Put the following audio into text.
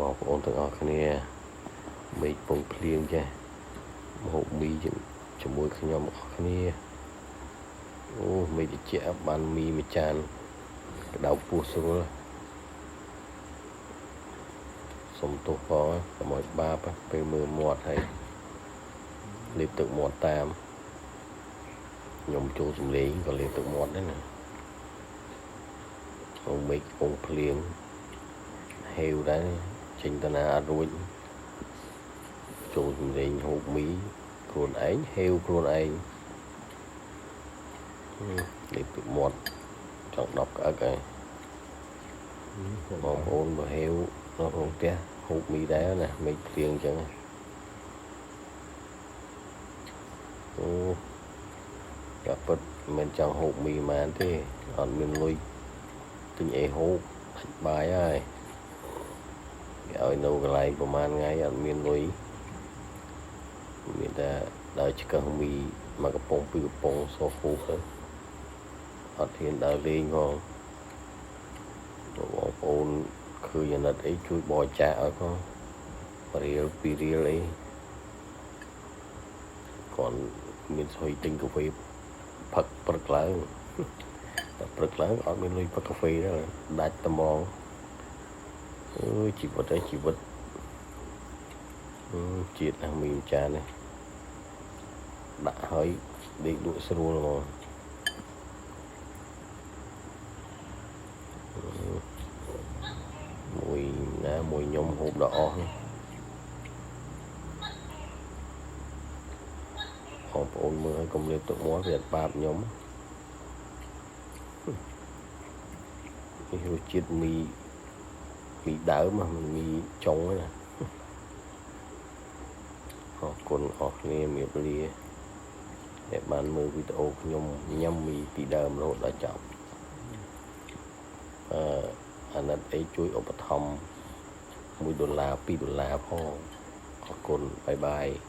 បងប្អូនទាំងអស់គ្នាមេឃពងភ្លៀងចេះមហូបមីជាមួយខ្ញុំអស់គ្នាអូមេឃត្រជាក់បានមីមួយចានក្តៅពោះស្រួលសុំទោសផងកុំឲ្យបាបពេលមើលមាត់ហើយលេបទឹកមាត់តាមខ្ញុំចូលសំលេងក៏លេបទឹកមាត់ដែរណាអូមេឃពងភ្លៀងហេវដែរចេញទៅណាអត់រួចចូលសំលេងហូបមីខ្លួនឯងហេវខ្លួនឯងលេបទឹកមាត់ចង់10ក្អឹកហើយបងប្អូនបើហេវនៅក្នុងផ្ទះហូបមីដែរណាមេឃភ្លៀងអញ្ចឹងអូក៏ពិតមិនចង់ហូបមីម៉ានទេអត់មានលុយទិញអីហូបដាច់បាយហើយគេឲ្យនៅកន្លែងប្រហែលថ្ងៃអត់មានលុយមានតែដើរឆ្កឹះមីមួយកំប៉ុងពីរកំប៉ុងសោះហូបទៅអត់ហ៊ានដើរលេងផងបងប្អូនឃើញអាណិតអីជួយបរិច្ចាគឲ្យផងរៀលពីររៀលអីគាត់មានស្អុយទិញកាហ្វេផឹកព្រឹកឡើងតែព្រឹកឡើងអត់មានលុយផឹកកាហ្វេដែរដាច់តែហ្មងអើយជីវិតអីជីវិតជាតិណាស់មីមួយចាននេះដាក់ហើយដេកលក់ស្រួលហ្មងមួយណាមួយខ្ញុំហូបដល់អស់នេះបងប្អូនមើលឲ្យកុំលេបទឹកមាត់វាអត់បាបខ្ញុំនេះរសជាតិមីដើមមិនមីចុងទេណាអរគុណអស់គ្នាមៀបលាដែលបានមើលវីដេអូខ្ញុំញ៉ាំមីពីដើមរហូតដល់ចប់អាណិតអីជួយឧបត្ថម្ភ1ដុល្លារ2ដុល្លារផងអរគុណបាយបាយ។